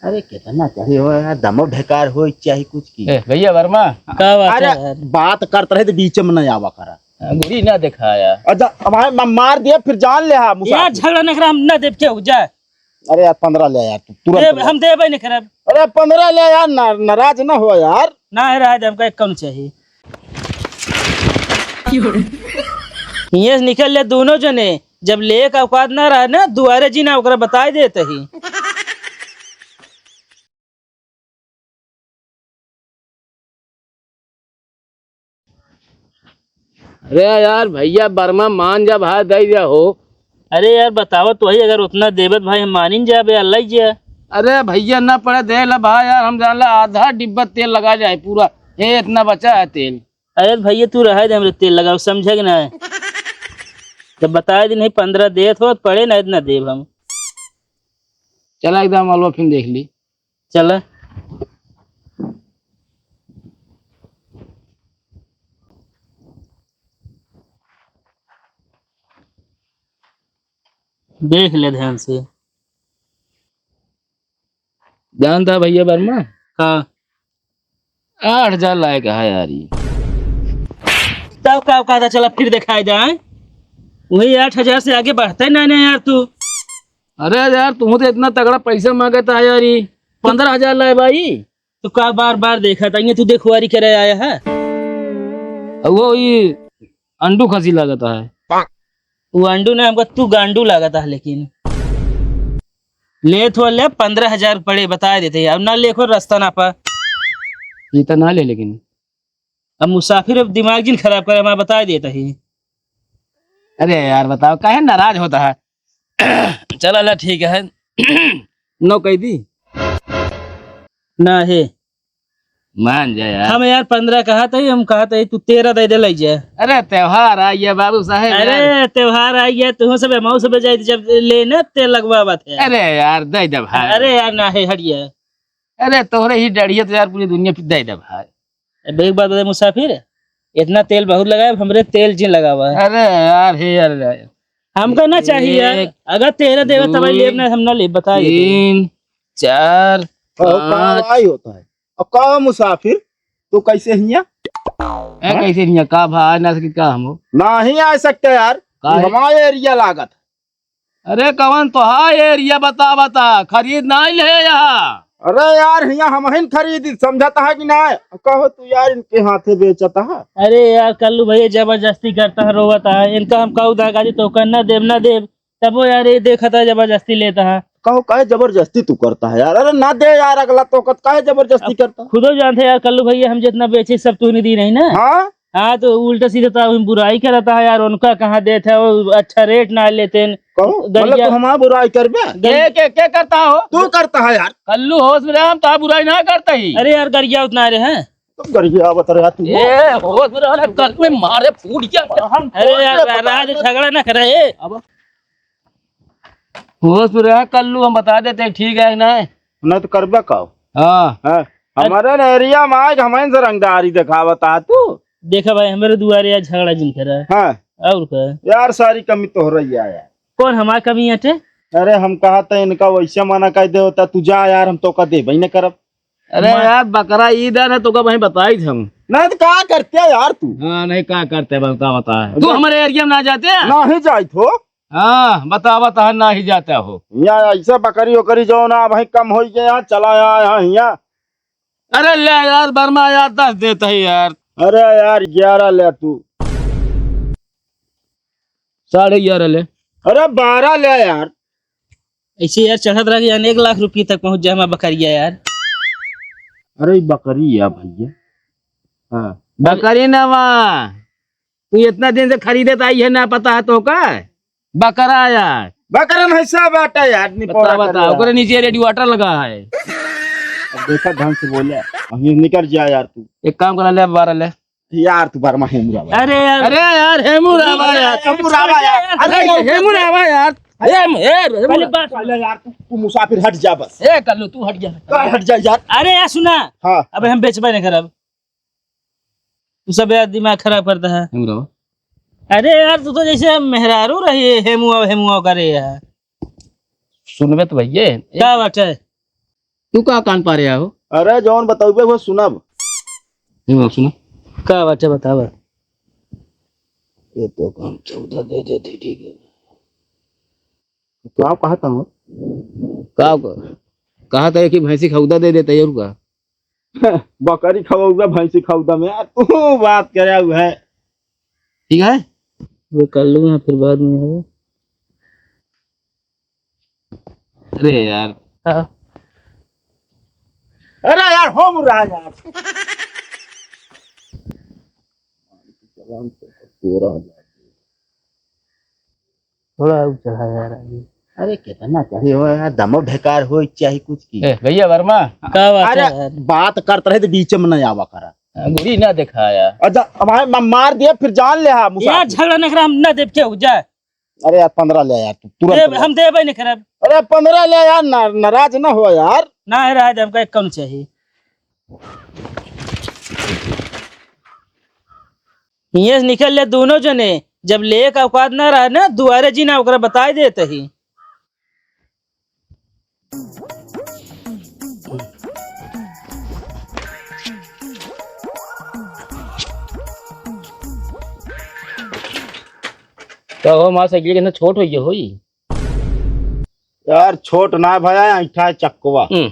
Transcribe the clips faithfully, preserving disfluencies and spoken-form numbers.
अरे, कितना चढ़े हो यार, दमो बेकार हो, चाही कुछ की। ए, भैया वर्मा। का बात अरे, है यार? बात करत रहे तो बीच में न आवा करा। अंगूरी ना दिखाया। अच्छा, अब आए, म-, मार दिया, फिर जान ले, हाँ, मुसाफिर। यार, झगड़ा न करा, हम ना देब, क्या हो जाए? अरे यार, पन्द्रह ले यार, तू तुरंत देब, ले। हम देबे नहीं करब। अरे, पन्द्रह ले यार, ना-, नाराज ना हो यार। ना है, रहा दे, हमका एक कम चाहिए। हियाँ से निकल ले दोनों जने, जब लेक औकात ना रहे ना, दुआरे जी ना, ओकरा बताई देत ही। अरे यार, भैया वर्मा मान जा भाई, दे दे हो। अरे यार, बतावत वही, अगर उतना देबत भाई, हम मानिन जाबे, अल्लाह ही जा। अरे भैया, ना पड़े, दे ला भाई यार, हम जान ला आधा डिब्बा तेल लगा जाए पूरा, ये इतना बचा है तेल। अरे भैया, तू रहे दे, हमरे तेल लगाओ, समझे कि ना? जब बताए दिन है, पन्द्रह देत हो, पड़े ना, इतना देब हम। चला एकदम अलवा फिर देख ली। चला। देख ले ध्यान से। जानता भैया वर्मा? का? आठ हजार लायक है यार ये। तब का कहता, चला फिर दिखाई जाए। वही आठ हजार से आगे बढ़ते ना, ना यार तू। अरे यार, तू तो इतना तगड़ा पैसा मांगता है यार, ये पन्द्रह हजार लाए भाई। तो का बार बार देखा था, ये तू देखवारी करे आया है? वो ये अंडू खसी लागता है। वो अंडू ना, हमका तू गांडू लागता है, लेकिन ले तो ले, पन्द्रह हजार पड़े, बता देते हैं। अब ना लेखो रास्ता ना पा। ये तो ना ले, लेकिन अब मुसाफिर अब दिमाग जिन खराब करे, मैं बता देता ही। अरे यार, बताओ, काहे नाराज होता है? चला ला, ठीक है। नौ कह दी। ना है। मान जा यार। हम यार पन्द्रह कहा था, हम कहा था, तू तेरह दे दे, ले जा। अरे, त्योहार आ गया बाबू साहेब अरे, यार। त्योहार आ गया, तू सब, हम सब जाए, जब लेने तेल लगवावत है। अरे यार, दे दे भाई। अरे यार, ना है, हटिया। अरे, तोहरे ही डढ़िया तो यार पूरी दुनिया पे दे दे भाई। अब एक बात बता मुसाफिर, इतना तेल बहुत लगाए, अब हमरे तेल जिन लगावा। अरे यार, हे यार, यार। हमका ना चाहिए यार। एक, अगर तेरह देवे तब दो, लेब ना, हम ना लेब, बता दे। तीन, चार, ओ, का पाँच। आई होता है? अब का मुसाफिर, तू कैसे हिया? ए, हाँ? कैसे हिया? का भाई ना सकी का हम? ना ही आ सकते यार, का तू है? हमारे एरिया लागत। अरे कवन तोहार एरिया बता, बता, खरीद नाहीं ले यहाँ। अरे यार, हियाँ हमहिन खरीदी, समझत है कि नाहीं? कहो तू यार, इनके हाथे बेचत है। अरे यार, कल्लू भैया जबरदस्ती करता है, रोवत है, इनका हम कहू धागा दी तो कहना देब ना देब, तबो यार ये देखत है जबरदस्ती लेता है। कहो काहे जबरदस्ती तू करता है यार? अरे ना दे यार, अगला तो कत काहे जबरदस्ती अब करता है? खुदो जानते यार कल्लू भैया, हम जितना बेचे सब तूने दी नहीं ना। हाँ? हाँ, तो उल्टा सीधा तो हम बुराई करता है यार, उनका कहाँ देत है, वो अच्छा रेट ना लेते हैं। कहो, मतलब गरिया तू हमार बुराई करबे? गरि- के, के, के करता हो? तू करता है यार। कल्लू होश में रह, हम तो बुराई ना करता ही। अरे यार, गरिया उतना रहे हैं। तुम गरिया बता रहा तू। ए, होश में रह, कल में मारे फूट गया। अरे यार, राज झगड़ा ना करे। अब होश में रह, कल्लू हम बता देते हैं, ठीक है कि नहीं? ना तो करबे का? हाँ। हाँ, हमारे ना एरिया में आए, हमारे से रंगदारी दिखावता तू। देखा भाई, हमारे दुआरे आज झगड़ा जिन करा। हाँ। और का? यार, सारी कमी तोहरे ही आया। कौन हमार कमी हटे? अरे, हम कहा था इनका वैसे मना कर दे होता, तू जा यार, हम तो का देबे ही न करब। अरे मार। यार, बकरा ईद है ना, तो का वहीं बताई थे हम। नहीं तो का करते यार तू? हाँ, नहीं का करते, बता, बता। तू अच्छा। हमारे एरिया में ना जाते? ना ही जाइत हो। हाँ, बतावा तहन नाही जाता हो। यहाँ ऐसे बकरी ओकरी जो ना भाई कम होई के यहाँ चला आया यहाँ, यहाँ। अरे ले यार वर्मा यार, दस देता है यार। अरे यार ग्यारह ले तू। साढ़े ग्यारह ले। अरे बारह ले यार। ऐसे यार चढ़त रह गया, एक लाख रुपये तक पहुंच जाए हमारा बकरिया यार। अरे बकरी या भैया। हाँ। बकरी ना वा। तू इतना दिन से खरीदे तो आई है ना, पता है तो का? बकरा यार। बकरा नहीं सब आटा यार, नहीं बता, पौड़ा बता, कर ओकरे नीचे रेडी वाटर लगा है। अब देखा ढंग से बोले, अभी निकल जा यार तू। एक काम करा ले, बारह ले। यार तू बारह हेमू रावा। अरे यार। अरे यार, हेमू रावा यार। हेमू रावा यार। अरे अरे यार, हेमू रावा यार। अरे, हेम, हेम, हेमू पहले रा- बात पहले यार तू, तू मुसाफिर हट जा बस। ए, कल्लू, तू हट जा। का हट जा यार? अरे यार, सुना। हाँ। अबे हम बेचबे नहीं करब। तू सब यार दिमाग खराब करता है। हेमू रावा। अरे यार, तू तो जैसे मेहरारू रही है, हेमुआ, हेमुआ करे यार। सुनबे तो भैया। का बात है? तू का कान पारे आहो? अरे जौन बतउबे वो सुनब। नहीं बाबू, सुनो। का बात है, बतावा। ये तो काम चौदह दे देती, ठीक है। का कहत हो? का क-, कहत है कि भैंसी खौदा दे देते, और का? बकरी खवौदा, भैंसी खौदा में यार तू बात करे हुआ है। ठीक है? वो कर लूँ यहाँ, फिर बाद में है। अरे यार। हाँ। अरे यार, हो रहा यार। थोड़ा और चढ़ा यार आगे। अरे कितना चढ़े हो यार, दमो ढेकार हो चाहे कुछ की। ए, भैया वर्मा। का बात अरे है यार? बात करत रहे तो बीच में नहीं आवा करा। अंगूरी ना दिखाया। अच्छा, अब हमें मार दिया फिर जान ले हा मुसाफिर। यार झगड़ा न करा, हम ना देव के हो जाए। अरे यार, पन्द्रह ले यार, तू तुरंत देब, ले। हम देबे नहीं करब। अरे पन्द्रह ले यार, ना-, नाराज ना हो यार। ना है, रहे दे, हमका एक कम चाहिए। हियां से निकल ले दोनों जने, जब लेक औकात ना रहे ना, दुआरे जी ना, ओकरा बताई देत ही। का हो, हमार साइकिल कितना छोट होइ गया होई? यार, छोट ना भया, ऐंठा है चक्कवा। हम्म।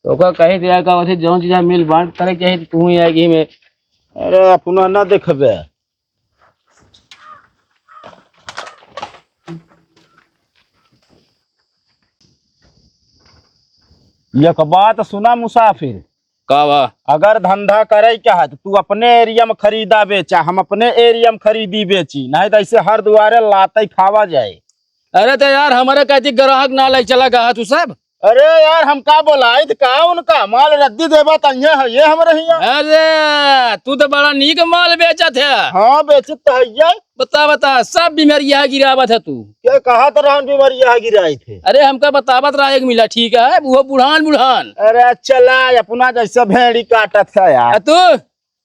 तो का कहे दिया का वैसे जौन चीज मिल बांट करे के है, तू ही आएगी में। अरे, अपना ना देखबे। एक बात सुना मुसाफिर, का बा? अगर धंधा करे के है तो तू अपने एरिया में खरीदा बेचा, हम अपने एरिया में खरीदी बेची, नहीं तो ऐसे हर दुआरे लाते खावा जाए। अरे तो यार, हमारे कहती ग्राहक ना ले चला गया तू सब। अरे यार, हम का बोलाई थे का उनका? माल रद्दी देबा त इहे है, ये हमरे हिया। अरे, तू तो बड़ा नीक माल बेचत है। हाँ, बेचत तो है ये। बता, बता, सब बीमारियाँ गिरावत है तू। क्या कहा तो रहन बीमारियाँ गिराई थे? अरे, हमका बतावत रहा एक मिला, ठीक है, वो बुढ़ान, बुढ़ान। अरे, चला, अपना जैसा भेड़ी काटत है यार। आ तू?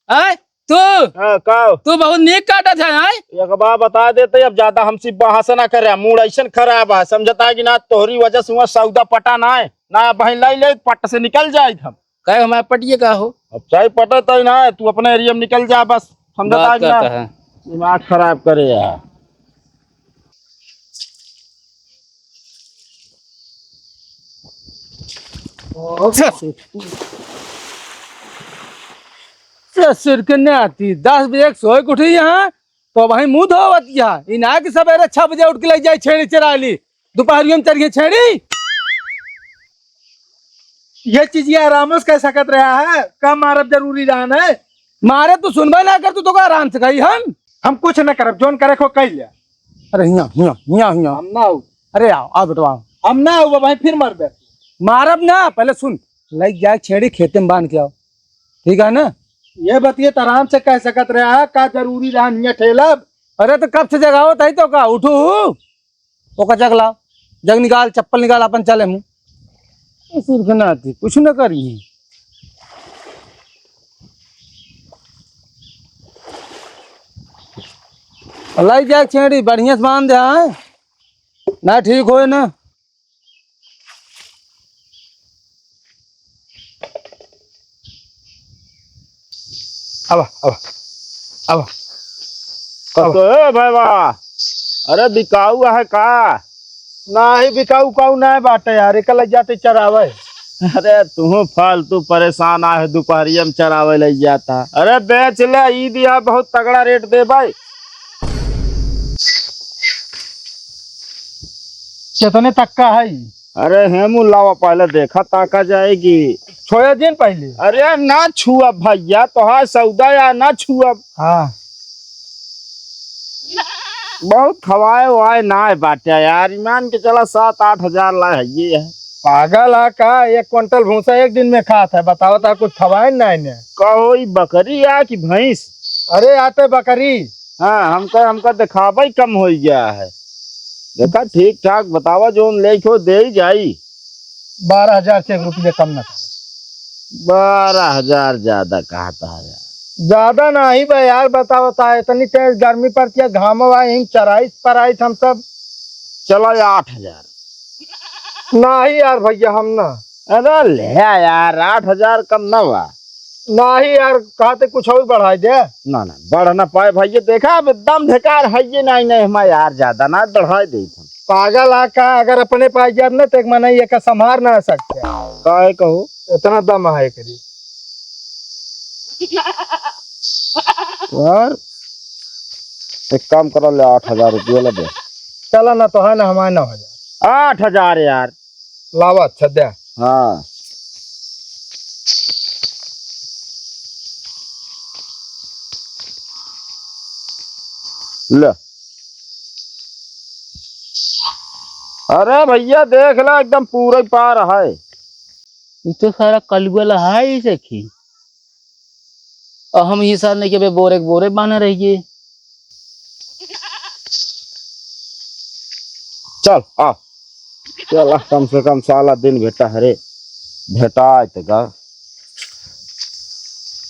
आय, तू? हाँ, का? तू बहुत नीक काटत है, आय? एक बार बता देते, अब ज्यादा हमसे बहस ना करे, मूड ऐसन खराब है, समझता है कि ना, तोहरी वजह से हुआ सौदा पटा ना है, ना बहन लाई ले, पट से निकल जाए हम। काहे हमारे पटिए का हो? अब चाहे पटत है ना, तू अपने एरिया में निकल जा बस, समझता है कि ना? दिमाग खराब करे यार। ससुर, ससुर के नाती, दस बजे के सोए के उठी यहाँ, तो वहीं मुँह धोवत यहाँ। ई ना कि सबेरे छह बजे उठ के लइ जाई छेड़ी चराइ ली, दुपहरियो में चरिहे छेड़ी। ये चीज ये आराम से कह सकत रहा है, का मारब जरूरी रहन है? मारे तू सुनबे ना कर, तू तो का आराम से कही हम। हम कुछ न करब, जोन करे को कह लिया। अरे हियाँ, हियाँ, हियाँ, हियाँ। हम ना आऊ। अरे आओ, आओ बेटवा, आओ। हम ना आऊ, भाई फिर मरबे। मारब ना, पहले सुन, लइ जाए छेड़ी खेते में बांध के आओ, ठीक है ना? ये बतिये तो आराम से कह सकत रहा है, का जरूरी रहन हियाँ ठेलब? अरे तो कब से जगावत है तो का उठू? ओका जग लाओ, जग निकाल, चप्पल निकाल, अपन चले मुँह। ए, सुरख नाती, कुछ न करी। लाई जाए छेड़ी, बढ़िया से बांध दे, हाँ? ना ठीक होए ना। आवा, आवा, आवा। कब तो, ए भाई वाह, अरे बिकाऊ है का? नाही, बिकाऊ उकाऊ नाही बाटे यार, एका लइ जाते चरावे। अरे तू फालतू परेशान आहे, दुपहरिया में चरावे लइ जाता। अरे बेच ले, ई दिया बहुत तगड़ा रेट दे भाई। कितने तक का है? अरे हेमू लावा पहले देखा ताका जाएगी। छोया दिन पहले। अरे ना छुअब भैया, तोहार सौदा या ना छुअब। हाँ। बहुत खवाए वाए ना बाटे यार, ईमान के चला सात आठ हजार ला है ये है। पागल है का? एक क्विंटल भूसा एक दिन में खात है, बताओ तो कुछ खवाए ना इन्हें। कहो ई बकरी या कि भैंस? अरे आते बकरी। हाँ, हमका, हमका देखावा ही कम होइ गया है। देखा, ठीक ठाक बतावा, जोन लेके हो, दे ही जाई। बारह हजार से एक रुपये कम ना करो। बारह हजार ज्यादा कहता है यार। ज्यादा नाही बा यार, बतावा ता, इतनी तेज गर्मी पड़ती है, घाम बा, यहीं चराइस पराइस हम सब। चला आठ हजार। नाही यार भइया, हम ना। अरे ले यार, आठ हजार कम ना बा? नाही यार, कहते कुछ और बढ़ाइ दे। ना, ना, बढ़ ना पाए भइया, देखा अब दम ढेकार है ये, नाही, नाही, हम यार ज्यादा ना बढ़ाइ देइत हम। पागल आ का, अगर अपने पास यार ना, तो एक मनई एका संभार ना सकते। काहे कहो? इतना दम है करी। यार, एक काम करो, ले आठ हजार रुपया ले दे। चला ना, तो है ना, हमारे नौ हजार। आठ हजार यार। लावा, अच्छा दे। हाँ। ले। अरे भइया, देख ला, एकदम पूरा ही पार है। ई तो सारा कलुआ लहाई सखी। और हम ई सार नहीं के बे बोरे के बोरे बान्हे रहिए। चल, आ। चल, आ, कम से कम साला दिन भेटा है रे। भेटा आए ते का।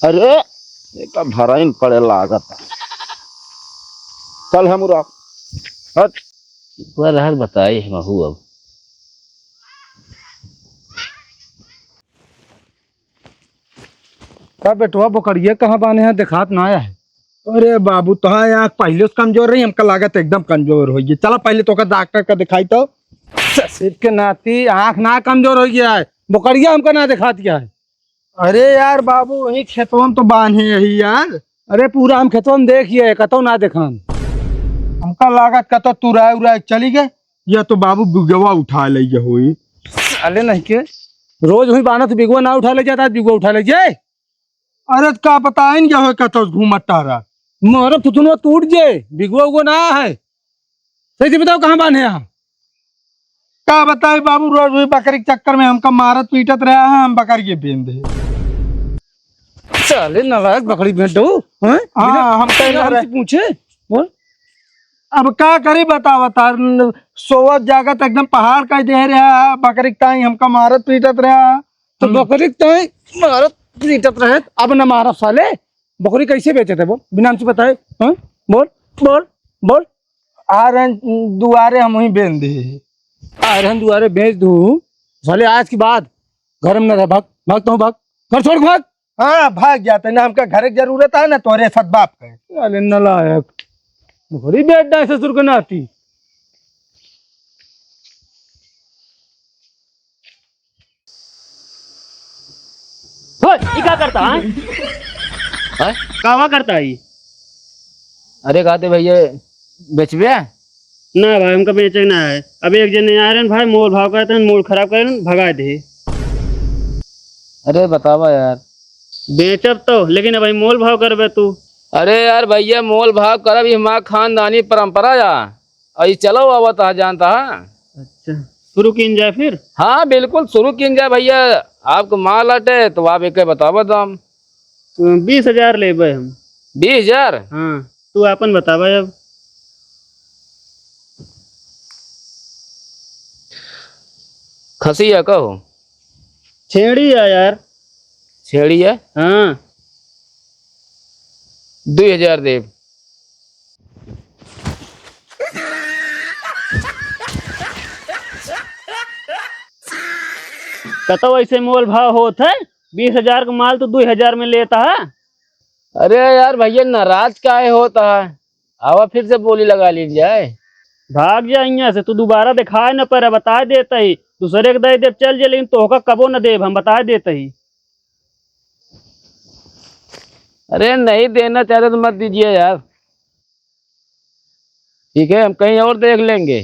अरे, एका भराइन पड़े लागत। चल, हम उड़ा। हट। वह रहल बताई हमहू अब। का बेटवा, बोकरिया कहाँ बान्हे है, देखात ना आया है? अरे बाबू, तोहार आँख पहिले से कमजोर रही, हमका लागत एकदम कमजोर होइ गई। चला पहिले तोका डॉक्टर का दिखाई तो। ससुर के नाती आँख ना कमजोर होइ गया है, बोकरिया हमका ना देखात गया है। अरे यार बाबू, वही खेतवन तो बान्हे यही यार। अरे पूरा हम खेतवन देखिए, कतौ ना देखान। हमका लागत कतौ तुराए उराए चली गए, या तो बाबू बिगवा उठा ले गए होई। साले नहीं के, रोज हुई बान्हत बिगवा ना उठा ले जाता, आज बिगवा उठा ले जाए। अरे, त का बताइन, जो है, कतौ घूमत टहरा। मोहरा फुतुनवा टूट जे, बिगुआ उगुआ ना है। सही से बताओ, कहाँ बान्हे यहाँ? का बताई बाबू, रोज वही बकरी के चक्कर में हमका मारत पीटत रहा है, हम बकरी के बेंध दे। साले नालायक बकरी बेंध दो, हैं? हाँ, बिना हम कहीं ना बिना रहे। हमसे पूछे, बोल। अब का करी, बता, बता, न-, सोवत जागत एकदम पहाड़ का दे रहा है, बकरी के ताई हमका मारत पीटत रहा। तो हम्म। बकरी के ताई मारत पीटत रहे, अब न मारब साले। बकरी कैसे बेचे थे बोल, बिना हमसे बताए? हाँ? बोल, बोल, बोल। आ रहे हैं दुआरे, हम वहीं बेच दे। आ रहे हैं दुआरे, बेच दूँ। साले आज के बाद घर में न रह, भाग, भाग तो भाग, घर छोड़ के भाग। हाँ, भाग जाते ना, हमका घर की जरूरत है ना, तोरे साथ बाप का। साले नालायक, बकरी बेच डाए ससुर के नाती। ओए, ई का करता है? हैं? कावा करता है ई? अरे कहते भैया, बेचबे? ना भाई, हमका बेचे ना है। अब एक जने आ रहे हैं भाई, मोल भाव करते हैं, मोल खराब करे, भगा दे। अरे बतावा यार। बेचब तो, लेकिन अब भाई मोल भाव करबे तू। अरे यार भैया, मोल भाव करब, ई हमार खानदानी परंपरा या। अई चलो आवत हा, जानता हा। अच्छा, शुरू कीन जाए फिर? हाँ, बिल्कुल शुरू कीन जाए भैया। आपको माल अटे तो आप एके बतावा दाम। तो बीस हजार लेबे हम। बीस हजार? हाँ, तू आपन बतावा अब। खसी है कहो? छेड़ी है यार। छेड़ी है? हाँ। दुई हजार देब। कतौ ऐसे मोल भाव होत है, बीस हजार का माल तू दुई हजार में लेता है। अरे यार भैया, नाराज काहे होता है? आवा फिर से बोली लगा ली जाए। भाग जा यहाँ से, तू दोबारा दिखाए न पड़े, बताए देता ही, दूसरे के दे देब चल जे, लेकिन तोहका कबो न देब हम, बताए देता ही। अरे नहीं देना चाहते तो मत दीजिए यार। ठीक है, हम कहीं और देख लेंगे।